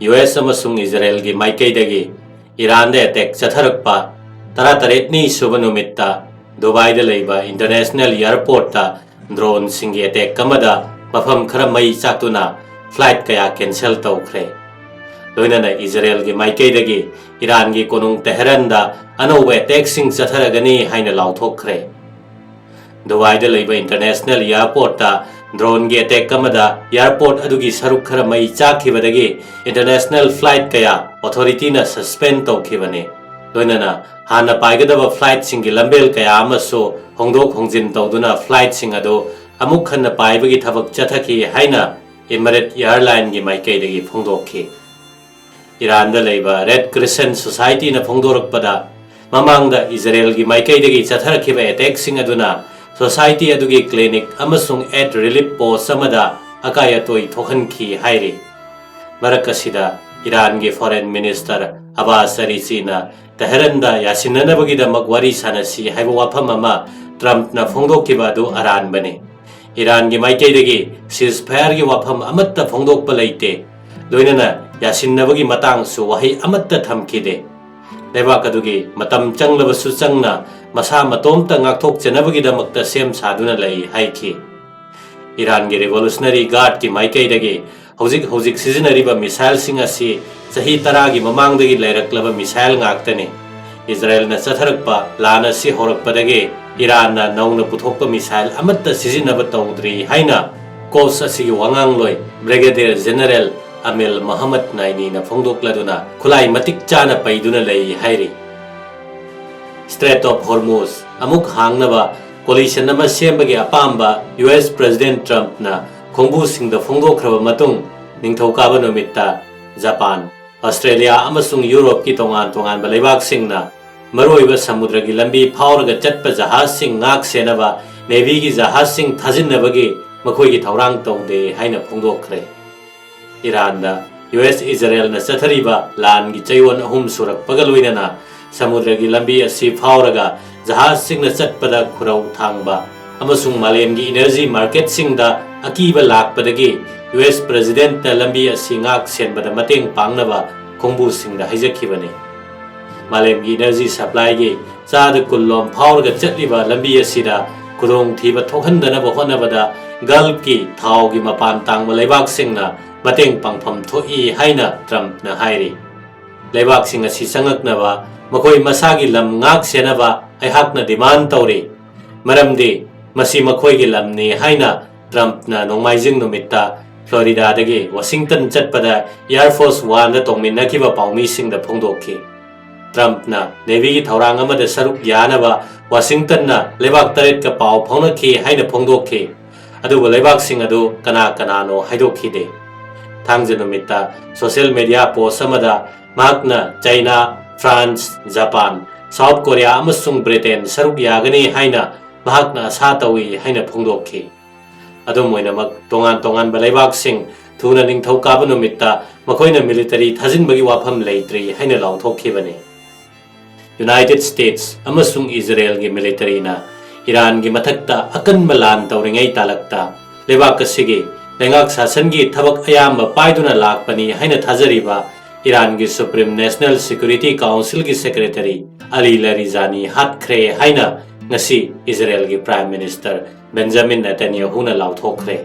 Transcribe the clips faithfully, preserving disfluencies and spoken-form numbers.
U S ꯑꯃꯁꯨꯡ ꯏꯖꯔꯦꯜꯒꯤ ꯃꯥꯏꯀꯩꯗꯒꯤ ꯏꯔꯥꯟꯗ attack ꯆꯠꯊꯔꯛꯄ ꯇꯔꯥꯇꯔꯦꯠꯅꯤ ꯁꯨꯕ ꯅꯨꯃꯤꯠꯇ ꯗꯨꯕꯥꯏꯗ ꯂꯩꯕ ꯏꯟꯇꯔꯅꯦꯁꯅꯦꯜ ꯏꯌꯥꯔꯄꯣꯔꯠꯇ ꯗ꯭ꯔꯣꯟꯁꯤꯡꯒꯤ ꯑꯦꯇꯦꯛ ꯑꯃꯗ ꯃꯐꯝ ꯈꯔ ꯃꯩ ꯆꯥꯛꯇꯨꯅ ꯐ꯭ꯂꯥꯏꯠ ꯀꯌꯥ ꯀꯦꯟꯁꯦꯜ ꯇꯧꯈ꯭ꯔꯦ꯫ ꯂꯣꯏꯅꯅ ꯏꯖꯔꯦꯜꯒꯤ ꯃꯥꯏꯀꯩꯗꯒꯤ ꯏꯔꯥꯟꯒꯤ ꯀꯣꯅꯨꯡ ꯇꯦꯍꯔꯥꯟꯗ ꯑꯅꯧꯕ ꯑꯦꯇꯦꯛꯁꯤꯡ ꯆꯠꯊꯔꯒꯅꯤ ꯍꯥꯏꯅ ꯂꯥꯎꯊꯣꯛꯈ꯭ꯔꯦ꯫ ꯗꯨꯕꯥꯏꯗ ꯂꯩꯕ ꯏꯟꯇꯔꯅꯦꯁꯅꯦꯜ ꯏꯌꯥꯔꯄꯣꯔꯠꯇ ꯗ꯭ꯔꯣꯟꯒꯤ ꯑꯦꯇꯦꯛ ꯑꯃꯗ ꯏꯌꯥꯔꯄꯣꯔꯠ ꯑꯗꯨꯒꯤ ꯁꯔꯨꯛ ꯈꯔ ꯃꯩ ꯆꯥꯛꯈꯤꯕꯗꯒꯤ ꯏꯟꯇꯔꯅꯦꯁꯅꯦꯜ ꯐ꯭ꯂꯥꯏꯠ ꯀꯌꯥ ꯑꯣꯊꯣꯔꯤꯇꯤꯅ ꯁꯁꯄꯦꯟ ꯇꯧꯈꯤꯕꯅꯤ꯫ ꯂꯣꯏꯅꯅ ꯍꯥꯟꯅ ꯄꯥꯏꯒꯗꯕ ꯐ꯭ꯂꯥꯏꯠꯁꯤꯡꯒꯤ ꯂꯝꯕꯦꯜ ꯀꯌꯥ ꯑꯃꯁꯨ ꯍꯣꯡꯗꯣꯛ ꯍꯣꯡꯖꯤꯟ ꯇꯧꯗꯨꯅ ꯐ꯭ꯂꯥꯏꯠꯁꯤꯡ ꯑꯗꯨ ꯑꯃꯨꯛ ꯍꯟꯅ ꯄꯥꯏꯕꯒꯤ ꯊꯕꯛ ꯆꯠꯊꯈꯤ ꯍꯥꯏꯅ ꯏꯃꯔꯦꯠ ꯏꯌꯥꯔꯂꯥꯏꯟꯒꯤ ꯃꯥꯏꯀꯩꯗꯒꯤ ꯐꯣꯡꯗꯣꯛꯈꯤ꯫ ꯏꯔꯥꯟꯗ ꯂꯩꯕ ꯔꯦꯗ ꯀ꯭ꯔꯤꯁꯦꯟꯠ ꯁꯣꯁꯥꯏꯇꯤꯅ ꯐꯣꯡꯗꯣꯔꯛꯄꯗ, ꯃꯃꯥꯡꯗ ꯏꯖꯔꯦꯜꯒꯤ ꯃꯥꯏꯀꯩꯗꯒꯤ ꯆꯠꯊꯔꯛꯈꯤꯕ ꯑꯦꯇꯦꯛꯁꯤꯡ ꯑꯗꯨꯅ ꯁꯣꯁꯥꯏꯇꯤ ꯑꯗꯨꯒꯤ ꯀ꯭ꯂꯤꯅꯤꯛ ꯑꯃꯁꯨꯡ ꯑꯦꯗ ꯔꯤꯂꯤꯐ ꯄꯣꯁ꯭ꯠ ꯑꯃꯗ ꯑꯀꯥꯏ ꯑꯇꯣꯏ ꯊꯣꯛꯍꯟꯈꯤ ꯍꯥꯏꯔꯤ꯫ ꯃꯔꯛ ꯑꯁꯤꯗ ꯏꯔꯥꯟꯒꯤ ꯐꯣꯔꯦꯟ ꯃꯤꯅꯤꯁꯇꯔ ꯑꯕꯥꯁ ꯑꯔꯤꯆꯤꯅ ꯇꯦꯍꯔꯥꯟꯗ ꯌꯥꯁꯤꯟꯅꯅꯕꯒꯤꯗꯃꯛ ꯋꯥꯔꯤ ꯁꯥꯟꯅꯁꯤ ꯍꯥꯏꯕ ꯋꯥꯐꯝ ꯑꯃ ꯇ꯭ꯔꯝꯞꯅ ꯐꯣꯡꯗꯣꯛꯈꯤꯕ ꯑꯗꯨ ꯑꯔꯥꯟꯕꯅꯤ꯫ ꯏꯔꯥꯟꯒꯤ ꯃꯥꯏꯀꯩꯗꯒꯤ ꯁꯤꯖꯐꯥꯌꯔꯒꯤ ꯋꯥꯐꯝ ꯑꯃꯠꯇ ꯐꯣꯡꯗꯣꯛꯄ ꯂꯩꯇꯦ꯫ ꯂꯣꯏꯅꯅ ꯌꯥꯁꯤꯟꯅꯕꯒꯤ ꯃꯇꯥꯡꯁꯨ ꯋꯥꯍꯩ ꯑꯃꯠꯇ ꯊꯝꯈꯤꯗꯦ꯫ ꯂꯩꯕꯥꯛ ꯑꯗꯨꯒꯤ ꯃꯇꯝ ꯆꯪꯂꯕꯁꯨ ꯆꯪꯅ ꯃꯁꯥ ꯃꯇꯣꯝꯇ ꯉꯥꯛꯊꯣꯛꯆꯅꯕꯒꯤꯗꯃꯛꯇ ꯁꯦꯝ ꯁꯥꯗꯨꯅ ꯂꯩ ꯍꯥꯏꯈꯤ꯫ ꯏꯔꯥꯟꯒꯤ ꯔꯤꯚꯣꯂꯨꯁꯅꯔꯤ ꯒꯥꯔꯗꯀꯤ ꯃꯥꯏꯀꯩꯗꯒꯤ ꯍꯧꯖꯤꯛ ꯍꯧꯖꯤꯛ ꯁꯤꯖꯤꯟꯅꯔꯤꯕ ꯃꯤꯁꯥꯏꯜꯁꯤꯡ ꯑꯁꯤ ꯆꯍꯤ ꯇꯔꯥꯒꯤ ꯃꯃꯥꯡꯗꯒꯤ ꯂꯩꯔꯛꯂꯕ ꯃꯤꯁꯥꯏꯜ ꯉꯥꯛꯇꯅꯤ꯫ ꯏꯖꯔꯦꯜꯅ ꯆꯠꯊꯔꯛꯄ ꯂꯥꯟ ꯑꯁꯤ ꯍꯧꯔꯛꯄꯗꯒꯤ ꯏꯔꯥꯟꯅ ꯅꯧꯅ ꯄꯨꯊꯣꯛꯄ ꯃꯤꯁꯥꯏꯜ ꯑꯃꯠꯇ ꯁꯤꯖꯤꯟꯅꯕ ꯇꯧꯗ꯭ꯔꯤ ꯍꯥꯏꯅ ꯀꯣꯞꯁ ꯑꯁꯤꯒꯤ ꯋꯥꯉꯥꯡꯂꯣꯏ ꯕ꯭ꯔꯤꯒꯦꯗꯤꯌꯔ ꯖꯦꯅꯔꯦꯜ ꯑꯃꯤꯜ ꯃꯣꯍꯝꯃꯗ ꯅꯥꯏꯅꯤꯅ ꯐꯣꯡꯗꯣꯛꯂꯗꯨꯅ ꯈꯨꯠꯂꯥꯏ ꯃꯇꯤꯛ ꯆꯥꯅ ꯄꯩꯗꯨꯅ ꯂꯩ ꯍꯥꯏꯔꯤ꯫ ꯁ꯭ꯇ꯭ꯔꯦꯠ ꯑꯣꯐ ꯍꯣꯔꯃꯨꯖ ꯑꯃꯨꯛ ꯍꯥꯡꯅꯕ ꯀꯣꯂꯤꯁꯟ ꯑꯃ ꯁꯦꯝꯕꯒꯤ ꯑꯄꯥꯝꯕ ꯌꯨ ꯑꯦꯁ ꯄ꯭ꯔꯦꯁꯤꯗꯦꯟꯠ ꯇ꯭ꯔꯝꯞꯅ ꯈꯣꯡꯕꯨꯁꯤꯡꯗ ꯐꯣꯡꯗꯣꯛꯈ꯭ꯔꯕ ꯃꯇꯨꯡ, ꯅꯤꯡꯊꯧꯀꯥꯕ ꯅꯨꯃꯤꯠꯇ ꯖꯄꯥꯟ, ꯑꯣꯁꯇ꯭ꯔꯦꯂꯤꯌꯥ ꯑꯃꯁꯨꯡ ꯌꯨꯔꯣꯞꯀꯤ ꯇꯣꯉꯥꯟ ꯇꯣꯉꯥꯟꯕ ꯂꯩꯕꯥꯛꯁꯤꯡꯅ ꯃꯔꯨꯑꯣꯏꯕ ꯁꯃꯨꯗ꯭ꯔꯒꯤ ꯂꯝꯕꯤ ꯐꯥꯎꯔꯒ ꯆꯠꯄ ꯖꯍꯥꯖꯁꯤꯡ ꯉꯥꯛ ꯁꯦꯟꯅꯕ ꯅꯦꯚꯤꯒꯤ ꯖꯍꯥꯖꯁꯤꯡ ꯊꯥꯖꯤꯟꯅꯕꯒꯤ ꯃꯈꯣꯏꯒꯤ ꯊꯧꯔꯥꯡ ꯇꯧꯗꯦ ꯍꯥꯏꯅ ꯐꯣꯡꯗꯣꯛꯈ꯭ꯔꯦ꯫ ꯏꯔꯥꯟꯗ ꯌꯨ ꯑꯦꯁ ꯏꯖꯔꯦꯜꯅ ꯆꯠꯊꯔꯤꯕ ꯂꯥꯟꯒꯤ ꯆꯌꯣꯜ ꯑꯍꯨꯝ ꯁꯨꯔꯛꯄꯒ ꯂꯣꯏꯅꯅ ꯁꯃꯨꯗ꯭ꯔꯒꯤ ꯂꯝꯕꯤ ꯑꯁꯤ ꯐꯥꯎꯔꯒ ꯖꯍꯥꯖꯁꯤꯡꯅ ꯆꯠꯄꯗ ꯈꯨꯔꯧ ꯊꯥꯡꯕ ꯑꯃꯁꯨꯡ ꯃꯥꯂꯦꯝꯒꯤ ꯏꯅꯔꯖꯤ ꯃꯥꯔꯀꯦꯠꯁꯤꯡꯗ ꯑꯀꯤꯕ ꯂꯥꯛꯄꯗꯒꯤ ꯌꯨ ꯑꯦꯁ ꯄ꯭ꯔꯦꯁꯤꯗꯦꯟꯠꯅ ꯂꯝꯕꯤ ꯑꯁꯤ ꯉꯥꯛ ꯁꯦꯟꯕꯗ ꯃꯇꯦꯡ ꯄꯥꯡꯅꯕ ꯈꯣꯡꯕꯨꯁꯤꯡꯗ ꯍꯥꯏꯖꯈꯤꯕꯅꯤ꯫ ꯃꯥꯂꯦꯝꯒꯤ ꯏꯅꯔꯖꯤ ꯁꯄ꯭ꯂꯥꯏꯒꯤ ꯆꯥꯗ ꯀꯨꯟ ꯂꯣꯝ ꯐꯥꯎꯔꯒ ꯆꯠꯂꯤꯕ ꯂꯝꯕꯤ ꯑꯁꯤꯗ ꯈꯨꯗꯣꯡꯊꯤꯕ ꯊꯣꯛꯍꯟꯗꯅꯕ ꯍꯣꯠꯅꯕꯗ ꯒꯜꯐꯀꯤ ꯊꯥꯎꯒꯤ ꯃꯄꯥꯟ ꯇꯥꯡꯕ ꯂꯩꯕꯥꯛꯁꯤꯡꯅ ꯃꯇꯦꯡ ꯄꯥꯡꯐꯝ ꯊꯣꯛꯏ ꯍꯥꯏꯅ ꯇ꯭ꯔꯝꯞꯅ ꯍꯥꯏꯔꯤ꯫ ꯂꯩꯕꯥꯛꯁꯤꯡ ꯑꯁꯤ ꯆꯪꯂꯛꯅꯕ ꯃꯈꯣꯏ ꯃꯁꯥꯒꯤ ꯂꯝ ꯉꯥꯛ ꯁꯦꯟꯅꯕ ꯑꯩꯍꯥꯛꯅ ꯗꯤꯃꯥꯟ ꯇꯧꯔꯤ, ꯃꯔꯝꯗꯤ ꯃꯁꯤ ꯃꯈꯣꯏꯒꯤ ꯂꯝꯅꯤ ꯍꯥꯏꯅ ꯇ꯭ꯔꯝꯞꯅ ꯅꯣꯡꯃꯥꯏꯖꯤꯡ ꯅꯨꯃꯤꯠꯇ ꯐ꯭ꯂꯣꯔꯤꯗꯥꯗꯒꯤ ꯋꯥꯁꯤꯡꯇꯟ ꯆꯠꯄꯗ ꯑꯦꯌꯔ ꯐꯣꯔꯁ ꯋꯥꯟꯗ ꯇꯣꯡꯃꯤꯟꯅꯈꯤꯕ ꯄꯥꯎꯃꯤꯁꯤꯡꯗ ꯐꯣꯡꯗꯣꯛꯈꯤ꯫ ꯇ꯭ꯔꯝꯞꯅ ꯅꯦꯚꯤꯒꯤ ꯊꯧꯔꯥꯡ ꯑꯃꯗ ꯁꯔꯨꯛ ꯌꯥꯅꯕ ꯋꯥꯁꯤꯡꯇꯟꯅ ꯂꯩꯕꯥꯛ ꯇꯔꯦꯠꯀ ꯄꯥꯎ ꯐꯥꯎꯅꯈꯤ ꯍꯥꯏꯅ ꯐꯣꯡꯗꯣꯛꯈꯤ, ꯑꯗꯨꯕꯨ ꯂꯩꯕꯥꯛꯁꯤꯡ ꯑꯗꯨ ꯀꯅꯥ ꯀꯅꯥꯅꯣ ꯍꯥꯏꯗꯣꯛꯈꯤꯗꯦ꯫ ꯊꯥꯡꯖ ꯅꯨꯃꯤꯠꯇ ꯁꯣꯁꯤꯌꯦꯜ ꯃꯤꯗꯤꯌꯥ ꯄꯣꯁ ꯑꯃꯗ ꯃꯍꯥꯛꯅ China, France, Japan, South Korea ꯑꯃꯁꯨꯡ ꯕ꯭ꯔꯤꯇꯦꯟ ꯁꯔꯨꯛ ꯌꯥꯒꯅꯤ ꯍꯥꯏꯅ ꯃꯍꯥꯛꯅ ꯑꯁꯥ ꯇꯧꯏ ꯍꯥꯏꯅ ꯐꯣꯡꯗꯣꯛꯈꯤ꯫ ꯑꯗꯨꯝ ꯑꯣꯏꯅꯃꯛ, ꯇꯣꯉꯥꯟ ꯇꯣꯉꯥꯟꯕ ꯂꯩꯕꯥꯛꯁꯤꯡ ꯊꯨꯅ ꯅꯤꯡꯊꯧꯀꯥꯕ ꯅꯨꯃꯤꯠꯇ ꯃꯈꯣꯏꯅ ꯃꯤꯂꯤꯇꯔꯤ ꯊꯥꯖꯤꯟꯕꯒꯤ ꯋꯥꯐꯝ ꯂꯩꯇ꯭ꯔꯤ ꯍꯥꯏꯅ ꯂꯥꯎꯊꯣꯛꯈꯤꯕꯅꯤ꯫ ꯌꯨꯅꯥꯏꯇꯦꯗ ꯁ꯭ꯇꯦꯠꯁ ꯑꯃꯁꯨꯡ ꯏꯖꯔꯦꯜꯒꯤ ꯃꯤꯂꯤꯇꯔꯤꯅ ꯏꯔꯥꯟꯒꯤ ꯃꯊꯛꯇ ꯑꯀꯟꯕ ꯂꯥꯟ ꯇꯧꯔꯤꯉꯩ ꯇꯥꯂꯛꯇ ꯂꯩꯕꯥꯛ ꯑꯁꯤꯒꯤ ꯂꯩꯉꯥꯛ ꯁꯥꯁꯟꯒꯤ ꯊꯕꯛ ꯑꯌꯥꯝꯕ ꯄꯥꯏꯗꯨꯅ ꯂꯥꯛꯄꯅꯤ ꯍꯥꯏꯅ ꯊꯥꯖꯔꯤꯕ ꯏꯔꯥꯟꯒꯤ ꯁꯨꯄ꯭ꯔꯤꯝ ꯅꯦꯁꯅꯦꯜ ꯁꯦꯀ꯭ꯌꯨꯔꯤꯇꯤ ꯀꯥꯎꯟꯁꯤꯜꯒꯤ ꯁꯦꯀ꯭ꯔꯦꯇꯔꯤ ꯑꯂꯤ ꯂꯥꯔꯤꯖꯥꯅꯤ ꯍꯥꯠꯈ꯭ꯔꯦ ꯍꯥꯏꯅ ꯉꯁꯤ ꯏꯖꯔꯦꯜꯒꯤ prime minister Benjamin ꯅꯦꯇꯟꯌꯥꯍꯨꯅ ꯂꯥꯎꯊꯣꯛꯈ꯭ꯔꯦ꯫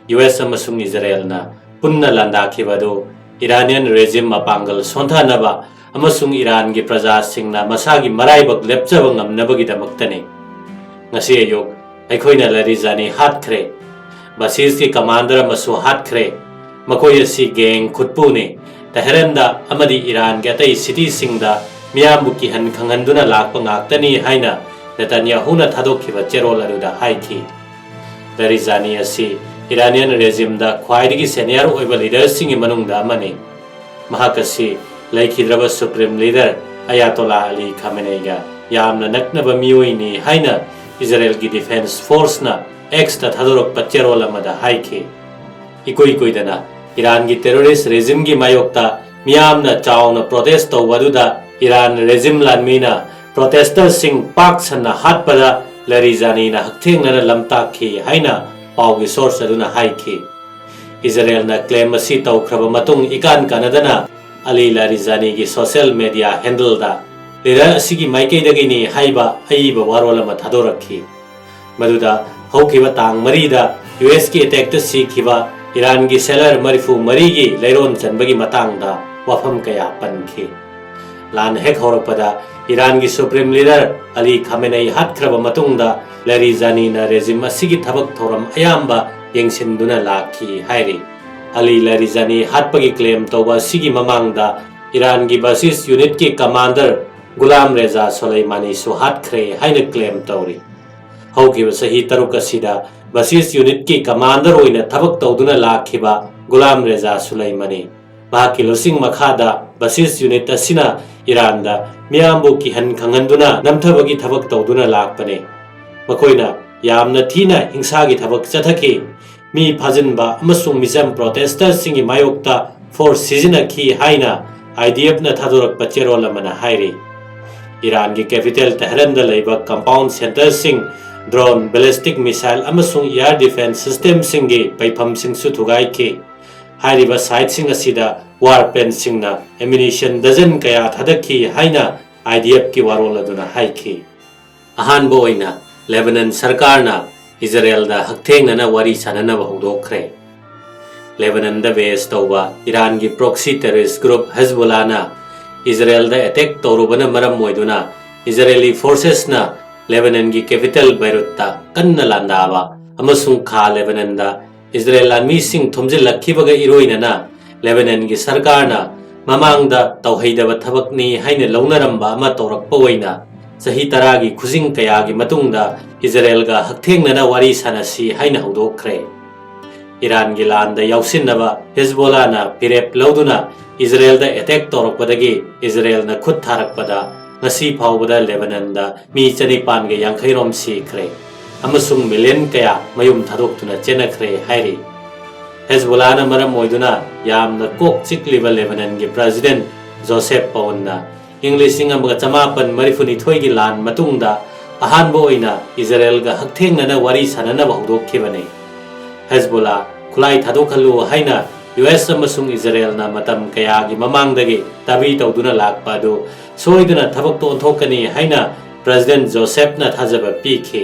U S ꯑꯃꯁꯨꯡ ꯏꯖꯔꯦꯜꯅ ꯄꯨꯟꯅ ꯂꯥꯟꯗꯥꯈꯤꯕ ꯑꯗꯨ ꯏꯔꯥꯅꯤꯌꯟ ꯔꯦꯖꯤꯝ ꯃꯄꯥꯡꯒꯜ ꯁꯣꯟꯊꯅꯕ ꯑꯃꯁꯨꯡ ꯏꯔꯥꯟꯒꯤ ꯄ꯭ꯔꯖꯥꯁꯤꯡꯅ ꯃꯁꯥꯒꯤ ꯃꯔꯥꯏꯕꯛ ꯂꯦꯞꯆꯕ ꯉꯝꯅꯕꯒꯤꯗꯃꯛꯇꯅꯤ꯫ ꯉꯁꯤ ꯑꯌꯨꯛ ꯑꯩꯈꯣꯏꯅ ꯂꯥꯔꯤꯖꯥꯅꯤ ꯍꯥꯠꯈ꯭ꯔꯦ꯫ ꯕꯥꯁꯤꯁꯀꯤ ꯀꯃꯥꯟꯗꯔ ꯑꯃꯁꯨ ꯍꯥꯠꯈ꯭ꯔꯦ꯫ ꯃꯈꯣꯏ ꯑꯁꯤ ꯒꯦꯡ ꯈꯨꯠꯄꯨꯅꯤ꯫ ꯇꯦꯍꯔꯥꯟꯗ ꯑꯃꯗꯤ ꯏꯔꯥꯟꯒꯤ ꯑꯇꯩ ꯁꯤꯇꯤꯁꯤꯡꯗ ꯃꯤꯌꯥꯝꯕꯨ ꯀꯤꯍꯟ ꯈꯪꯍꯟꯗꯨꯅ ꯂꯥꯛꯄ ꯉꯥꯛꯇꯅꯤ ꯍꯥꯏꯅ ꯅꯦꯇꯟꯌꯥꯍꯨꯅ ꯊꯥꯗꯣꯛꯈꯤꯕ ꯆꯦꯔꯣꯜ ꯑꯗꯨꯗ ꯍꯥꯏꯈꯤ꯫ ꯂꯥꯔꯤꯖꯥꯅꯤ ꯑꯁꯤ ꯏꯔꯥꯅꯤꯌꯟ ꯔꯦꯖꯤꯝꯗ ꯈ꯭ꯋꯥꯏꯗꯒꯤ ꯁꯦꯅꯤꯌꯔ ꯑꯣꯏꯕ ꯂꯤꯗꯔꯁꯤꯡꯒꯤ ꯃꯅꯨꯡꯗ ꯑꯃꯅꯤ꯫ ꯃꯍꯥꯛ ꯑꯁꯤ ꯂꯩꯈꯤꯗ꯭ꯔꯕ ꯁꯨꯄ꯭ꯔꯤꯝ ꯂꯤꯗꯔ ꯑꯌꯥꯇꯣꯂꯥ ꯑꯂꯤ ꯈꯥꯃꯦꯅꯦꯏꯒ ꯌꯥꯝꯅ ꯅꯛꯅꯕ ꯃꯤꯑꯣꯏꯅꯤ ꯍꯥꯏꯅ ꯏꯖꯔꯦꯜꯒꯤ ꯗꯤꯐꯦꯟꯁ ꯐꯣꯔꯁꯅ ꯑꯦꯛꯁꯇ ꯊꯥꯗꯣꯔꯛꯄ ꯆꯦꯔꯣꯜ ꯑꯃꯗ ꯍꯥꯏꯈꯤ꯫ ꯏꯀꯨꯏ ꯀꯨꯏꯗꯅ ꯏꯔꯥꯟꯒꯤ ꯇꯦꯔꯣꯔꯤꯁ ꯔꯦꯖꯤꯝꯒꯤ ꯃꯥꯌꯣꯛꯇ ꯃꯤꯌꯥꯝꯅ ꯆꯥꯎꯅ ꯄ꯭ꯔꯣꯇꯦꯁ ꯇꯧꯕ ꯑꯗꯨꯗ ꯏꯔꯥꯟ ꯔꯦꯖꯤꯝ ꯂꯥꯟꯃꯤꯅ ꯄ꯭ꯔꯣꯇꯦꯁꯇꯔꯁꯤꯡ ꯄꯥꯛ ꯁꯟꯅ ꯍꯥꯠꯄꯗ ꯂꯥꯔꯤꯖꯥꯅꯤꯅ ꯍꯛꯊꯦꯡꯅꯅ ꯂꯝꯇꯥꯛꯈꯤ ꯍꯥꯏꯅ ꯄꯥꯎꯒꯤ ꯁꯣꯔꯁ ꯑꯗꯨꯅ ꯍꯥꯏꯈꯤ꯫ ꯏꯖꯔꯦꯜꯅ claim ꯑꯁꯤ ꯇꯧꯈ꯭ꯔꯕ ꯃꯇꯨꯡ, ꯏꯀꯥꯟ ꯀꯥꯟꯅꯗꯅ ꯑꯂꯤ ꯂꯥꯔꯤꯖꯥꯅꯤꯒꯤ social media handleꯗ leader ꯑꯁꯤꯒꯤ ꯃꯥꯏꯀꯩꯗꯒꯤꯅꯤ ꯍꯥꯏꯕ ꯑꯏꯕ ꯋꯥꯔꯣꯜ ꯑꯃ ꯊꯥꯗꯣꯔꯛꯈꯤ꯫ ꯃꯗꯨꯗ ꯍꯧꯈꯤꯕ ꯇꯥꯡ ꯃꯔꯤꯗ USꯀꯤ attackꯇ ꯁꯤꯈꯤꯕ ꯏꯔꯥꯟꯒꯤ sailor ꯃꯔꯤꯐꯨ ꯃꯔꯤꯒꯤ ꯂꯩꯔꯣꯟ ꯆꯟꯕꯒꯤ ꯃꯇꯥꯡꯗ ꯋꯥꯐꯝ ꯀꯌꯥ ꯄꯟꯈꯤ꯫ ꯂꯥꯟ ꯍꯦꯛ ꯍꯧꯔꯛꯄꯗ ꯏꯔꯥꯟꯒꯤ supreme leader ꯑꯂꯤ ꯈꯥꯃꯦꯅꯩ ꯍꯥꯠꯈ꯭ꯔꯕ ꯃꯇꯨꯡꯗ ꯂꯥꯔꯤꯖꯥꯅꯤꯅ regime ꯑꯁꯤꯒꯤ ꯊꯕꯛ ꯊꯧꯔꯝ ꯑꯌꯥꯝꯕ ꯌꯦꯡꯁꯤꯟꯗꯨꯅ ꯂꯥꯛꯈꯤ ꯍꯥꯏꯔꯤ꯫ ꯑꯂꯤ ꯂꯥꯔꯤꯖꯥꯅꯤ ꯍꯥꯠꯄꯒꯤ claim ꯇꯧꯕ ꯑꯁꯤꯒꯤ ꯃꯃꯥꯡꯗ ꯏꯔꯥꯟꯒꯤ ꯕꯁꯤꯁ unitꯀꯤ commander ꯒꯨꯂꯥꯝ ꯔꯦꯖꯥ ꯁꯣꯂꯩꯃꯥꯅꯤꯁꯨ ꯍꯥꯠꯈ꯭ꯔꯦ ꯍꯥꯏꯅ claim ꯇꯧꯔꯤ꯫ ꯍꯧꯈꯤꯕ ꯆꯍꯤ ꯇꯔꯨꯛ ꯑꯁꯤꯗ ꯕꯁꯤꯁ unitꯀꯤ commander ꯑꯣꯏꯅ ꯊꯕꯛ ꯇꯧꯗꯨꯅ ꯂꯥꯛꯈꯤꯕ ꯒꯨꯂꯥꯝ ꯔꯦꯖꯥ ꯁꯨꯂꯩꯃꯥꯅꯤ, ꯃꯍꯥꯛꯀꯤ ꯂꯨꯆꯤꯡ ꯃꯈꯥꯗ ꯕꯁꯤꯁ unit ꯑꯁꯤꯅ ꯏꯔꯥꯟꯗ ꯃꯤꯌꯥꯝꯕꯨ ꯀꯤꯍꯟ ꯈꯪꯍꯟꯗꯨꯅ ꯅꯝꯊꯕꯒꯤ ꯊꯕꯛ ꯇꯧꯗꯨꯅ ꯂꯥꯛꯄꯅꯤ꯫ ꯃꯈꯣꯏꯅ ꯌꯥꯝꯅ ꯊꯤꯅ ꯍꯤꯡꯁꯥꯒꯤ ꯊꯕꯛ ꯆꯠꯊꯈꯤ꯫ ꯃꯤ ꯐꯥꯖꯤꯟꯕ ꯑꯃꯁꯨꯡ ꯃꯤꯆꯝ protesters ꯁꯤꯡꯒꯤ ꯃꯥꯌꯣꯛꯇ force ꯁꯤꯖꯤꯟꯅꯈꯤ ꯍꯥꯏꯅ IDFꯅ ꯊꯥꯗꯣꯔꯛꯄ ꯆꯦꯔꯣꯜ ꯑꯃꯅ ꯍꯥꯏꯔꯤ꯫ ꯏꯔꯥꯟꯒꯤ capital ꯇꯦꯍꯔꯥꯟꯗ ꯂꯩꯕ compound centreꯁꯤꯡ, drone, ballistic missile ꯑꯃꯁꯨꯡ air defence systemꯁꯤꯡꯒꯤ ꯄꯩꯐꯝꯁꯤꯡꯁꯨ ꯊꯨꯒꯥꯏꯈꯤ꯫ ꯍꯥꯏꯔꯤꯕ siteꯁꯤꯡ ꯑꯁꯤꯗ war planeꯁꯤꯡꯅ ammunition dozen ꯀꯌꯥ ꯊꯥꯗꯈꯤ ꯍꯥꯏꯅ IDFꯀꯤ ꯋꯥꯔꯣꯜ ꯑꯗꯨꯅ ꯍꯥꯏꯈꯤ꯫ ꯑꯍꯥꯟꯕ ꯑꯣꯏꯅ ꯂꯦꯕꯅꯟ ꯁꯔꯀꯥꯔꯅ ꯏꯖꯔꯦꯜꯗ ꯍꯛꯊꯦꯡꯅꯅ ꯋꯥꯔꯤ ꯁꯥꯅꯅꯕ ꯍꯧꯗꯣꯛꯈ꯭ꯔꯦ꯫ ꯂꯦꯕꯅꯟꯗ base ꯇꯧꯕ ꯏꯔꯥꯟꯒꯤ proxy terrorist group ꯍꯦꯖꯕꯣꯂꯥꯅ ꯏꯖꯔꯦꯜꯗ attack ꯇꯧꯔꯨꯕꯅ ꯃꯔꯝ ꯑꯣꯏꯗꯨꯅ ꯏꯖꯔꯦꯂꯤ forcesꯅ ꯂꯦꯕꯅꯟꯒꯤ capital ꯕꯩꯔꯨꯠꯇ ꯀꯟꯅ ꯂꯥꯟꯗꯥꯕ ꯑꯃꯁꯨꯡ ꯈꯥ ꯂꯦꯕꯅꯟꯗ ꯏꯖꯔꯦꯜ ꯂꯥꯟꯃꯤꯁꯤꯡ ꯊꯣꯝꯖꯤꯜꯂꯛꯈꯤꯕꯒ ꯏꯔꯣꯏꯅꯅ ꯂꯦꯕꯅꯟꯒꯤ ꯁꯔꯀꯥꯔꯅ ꯃꯃꯥꯡꯗ ꯇꯧꯍꯩꯗꯕ ꯊꯕꯛꯅꯤ ꯍꯥꯏꯅ ꯂꯧꯅꯔꯝꯕ ꯑꯃ ꯇꯧꯔꯛꯄ ꯑꯣꯏꯅ ꯆꯍꯤ ꯇꯔꯥꯒꯤ ꯈꯨꯖꯤꯡ ꯀꯌꯥꯒꯤ ꯃꯇꯨꯡꯗ ꯏꯖꯔꯦꯜꯒ ꯍꯛꯊꯦꯡꯅꯅ ꯋꯥꯔꯤ ꯁꯥꯅꯁꯤ ꯍꯥꯏꯅ ꯍꯧꯗꯣꯛꯈ꯭ꯔꯦ꯫ ꯏꯔꯥꯟꯒꯤ ꯂꯥꯟꯗ ꯌꯥꯎꯁꯤꯟꯅꯕ ꯍꯦꯖꯕꯣꯂꯥꯅ ꯐꯤꯔꯦꯞ ꯂꯧꯗꯨꯅ ꯏꯖꯔꯦꯜꯗ attack ꯇꯧꯔꯛꯄꯗꯒꯤ ꯏꯖꯔꯦꯜꯅ ꯈꯨꯠ ꯊꯥꯔꯛꯄꯗ ꯉꯁꯤ ꯐꯥꯎꯕꯗ ꯂꯦꯕꯅꯟꯗ ꯃꯤ ꯆꯅꯤꯄꯥꯟꯒ ꯌꯥꯡꯈꯩ ꯔꯣꯝ ꯁꯤꯈ꯭ꯔꯦ ꯑꯃꯁꯨꯡ million ꯀꯌꯥ ꯃꯌꯨꯝ ꯊꯥꯗꯣꯛꯇꯨꯅ ꯆꯦꯟꯅꯈ꯭ꯔꯦ ꯍꯥꯏꯔꯤ꯫ ꯍꯦꯖꯕꯣꯂꯥꯅ ꯃꯔꯝ ꯑꯣꯏꯗꯨꯅ ꯌꯥꯝꯅ ꯀꯣꯛ ꯆꯤꯛꯂꯤꯕ ꯂꯦꯕꯅꯟꯒꯤ president ꯖꯣꯁꯦꯐ ꯑꯥꯎꯟꯅ ꯏꯪ ꯂꯤꯁꯤꯡ ꯑꯃꯒ ꯆꯃꯥꯄꯟ ꯃꯔꯤꯐꯨꯅꯤꯊꯣꯏꯒꯤ ꯂꯥꯟ ꯃꯇꯨꯡꯗ ꯑꯍꯥꯟꯕ ꯑꯣꯏꯅ ꯏꯖꯔꯦꯜꯒ ꯍꯛꯊꯦꯡꯅꯅ ꯋꯥꯔꯤ ꯁꯥꯅꯅꯕ ꯍꯧꯗꯣꯛꯈꯤꯕꯅꯤ꯫ ꯍꯦꯖꯕꯣꯂꯥ ꯈꯨꯠꯂꯥꯏ ꯊꯥꯗꯣꯛꯍꯜꯂꯨ ꯍꯥꯏꯅ ꯌꯨ ꯑꯦꯁ ꯑꯃꯁꯨꯡ ꯏꯖꯔꯦꯜꯅ ꯃꯇꯝ ꯀꯌꯥꯒꯤ ꯃꯃꯥꯡꯗꯒꯤ ꯗꯥꯕꯤ ꯇꯧꯗꯨꯅ ꯂꯥꯛꯄ ꯑꯗꯨ ꯁꯣꯏꯗꯅ ꯊꯕꯛꯇ ꯑꯣꯟꯊꯣꯛꯀꯅꯤ ꯍꯥꯏꯅ ꯄ꯭ꯔꯦꯁꯤꯗꯦꯟꯠ ꯖꯣꯁꯦꯐꯅ ꯊꯥꯖꯕ ꯄꯤꯈꯤ꯫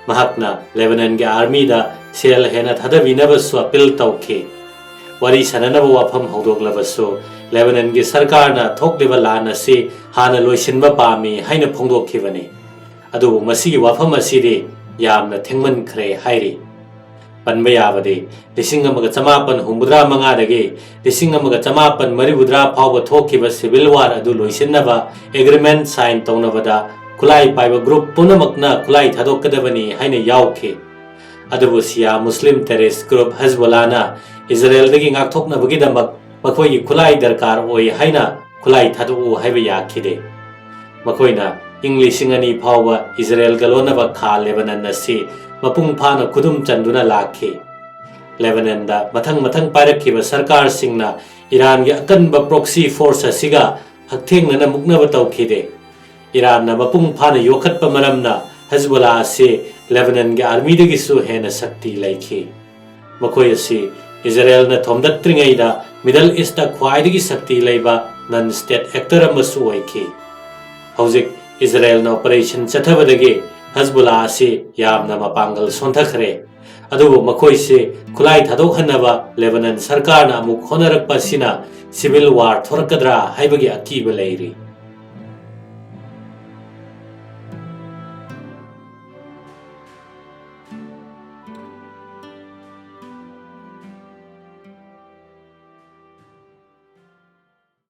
ꯃꯍꯥꯛꯅ ꯂꯦꯕꯅꯟꯒꯤ ꯑꯥꯔꯃꯤꯗ ꯁꯦꯜ ꯍꯦꯟꯅ ꯊꯥꯗꯕꯤꯅꯕꯁꯨ ꯑꯄꯤꯜ ꯇꯧꯈꯤ꯫ ꯋꯥꯔꯤ ꯁꯥꯅꯅꯕ ꯋꯥꯐꯝ ꯍꯧꯗꯣꯛꯂꯕꯁꯨ, ꯂꯦꯕꯅꯟꯒꯤ ꯁꯔꯀꯥꯔꯅ ꯊꯣꯛꯂꯤꯕ ꯂꯥꯟ ꯑꯁꯤ ꯍꯥꯟꯅ ꯂꯣꯏꯁꯤꯟꯕ ꯄꯥꯝꯃꯤ ꯍꯥꯏꯅ ꯐꯣꯡꯗꯣꯛꯈꯤꯕꯅꯤ꯫ ꯑꯗꯨꯕꯨ ꯃꯁꯤꯒꯤ ꯋꯥꯐꯝ ꯑꯁꯤꯗꯤ ꯌꯥꯝꯅ ꯊꯦꯡꯃꯟꯈ꯭ꯔꯦ ꯍꯥꯏꯔꯤ꯫ ꯄꯟꯕ ꯌꯥꯕꯗꯤ, ꯂꯤꯁꯤꯡ ꯑꯃꯒ ꯆꯃꯥꯄꯟ ꯍꯨꯝꯐꯨꯇꯔꯥ ꯃꯉꯥꯗꯒꯤ ꯂꯤꯁꯤꯡ ꯑꯃꯒ ꯆꯃꯥꯄꯟ ꯃꯔꯤꯐꯨꯇꯔꯥ ꯐꯥꯎꯕ ꯊꯣꯛꯈꯤꯕ ꯁꯤꯚꯤꯜ ꯋꯥꯔ ꯑꯗꯨ ꯂꯣꯏꯁꯤꯟꯅꯕ ꯑꯦꯒ꯭ꯔꯤꯃꯦꯟꯠ ꯁꯥꯏꯟ ꯇꯧꯅꯕꯗ ꯈꯨꯠꯂꯥꯏ ꯄꯥꯏꯕ ꯒ꯭ꯔꯨꯞ ꯄꯨꯝꯅꯃꯛꯅ ꯈꯨꯠꯂꯥꯏ ꯊꯥꯗꯣꯛꯀꯗꯕꯅꯤ ꯍꯥꯏꯅ ꯌꯥꯎꯈꯤ꯫ ꯑꯗꯨꯕꯨ ꯁꯤꯌꯥ ꯃꯨꯁꯂꯤꯝ ꯇꯦꯔꯤꯁ꯭ꯠ ꯒ꯭ꯔꯨꯞ ꯍꯦꯖꯕꯣꯂꯥꯅ ꯏꯖꯔꯦꯜꯗꯒꯤ ꯉꯥꯛꯊꯣꯛꯅꯕꯒꯤꯗꯃꯛ ꯃꯈꯣꯏꯒꯤ ꯈꯨꯠꯂꯥꯏ ꯗꯔꯀꯥꯔ ꯑꯣꯏ ꯍꯥꯏꯅ ꯈꯨꯠꯂꯥꯏ ꯊꯥꯗꯣꯛꯎ ꯍꯥꯏꯕ ꯌꯥꯈꯤꯗꯦ꯫ ꯃꯈꯣꯏꯅ ꯏꯪ ꯂꯤꯁꯤꯡ ꯑꯅꯤ ꯐꯥꯎꯕ ꯏꯖꯔꯦꯜꯒ ꯂꯣꯟꯅꯕ ꯈꯥ ꯂꯦꯕꯅꯟ ꯑꯁꯤ ꯃꯄꯨꯡ ꯐꯥꯅ ꯈꯨꯗꯨꯝ ꯆꯟꯗꯨꯅ ꯂꯥꯛꯈꯤ꯫ ꯂꯦꯕꯅꯟꯗ ꯃꯊꯪ ꯃꯊꯪ ꯄꯥꯏꯔꯛꯈꯤꯕ ꯁꯔꯀꯥꯔꯁꯤꯡꯅ ꯏꯔꯥꯟꯒꯤ ꯑꯀꯟꯕ ꯄ꯭ꯔꯣꯛꯁꯤ ꯐꯣꯔꯁ ꯑꯁꯤꯒ ꯍꯛꯊꯦꯡꯅꯅ ꯃꯨꯛꯅꯕ ꯇꯧꯈꯤꯗꯦ꯫ ꯏꯔꯥꯟꯅ ꯃꯄꯨꯡ ꯐꯥꯅ ꯌꯣꯛꯈꯠꯄ ꯃꯔꯝꯅ ꯍꯦꯖꯕꯣꯂꯥ ꯑꯁꯤ ꯂꯦꯕꯅꯟꯒꯤ ꯑꯥꯔꯃꯤꯗꯒꯤꯁꯨ ꯍꯦꯟꯅ ꯁꯛꯇꯤ ꯂꯩꯈꯤ꯫ ꯃꯈꯣꯏ ꯑꯁꯤ ꯏꯖꯔꯦꯜꯅ ꯊꯣꯝꯗꯠꯇ꯭ꯔꯤꯉꯩꯗ ꯃꯤꯗꯜ ꯏꯁꯇ ꯈ꯭ꯋꯥꯏꯗꯒꯤ ꯁꯛꯇꯤ ꯂꯩꯕ ꯅꯟ ꯁ꯭ꯇꯦꯠ ꯑꯦꯛꯇꯔ ꯑꯃꯁꯨ ꯑꯣꯏꯈꯤ꯫ ꯍꯧꯖꯤꯛ ꯏꯖꯔꯦꯜꯅ ꯑꯣꯄꯔꯦꯁꯟ ꯆꯠꯊꯕꯗꯒꯤ ꯍꯦꯖꯕꯣꯂꯥ ꯑꯁꯤ ꯌꯥꯝꯅ ꯃꯄꯥꯡꯒꯜ ꯁꯣꯟꯊꯈ꯭ꯔꯦ꯫ ꯑꯗꯨꯕꯨ ꯃꯈꯣꯏꯁꯤ ꯈꯨꯠꯂꯥꯏ ꯊꯥꯗꯣꯛꯍꯟꯅꯕ ꯂꯦꯕꯅꯟ ꯁꯔꯀꯥꯔꯅ ꯑꯃꯨꯛ ꯍꯣꯠꯅꯔꯛꯄ ꯑꯁꯤꯅ ꯁꯤꯚꯤꯜ ꯋꯥꯔ ꯊꯣꯔꯛꯀꯗ꯭ꯔꯥ ꯍꯥꯏꯕꯒꯤ ꯑꯀꯤꯕ ꯂꯩꯔꯤ꯫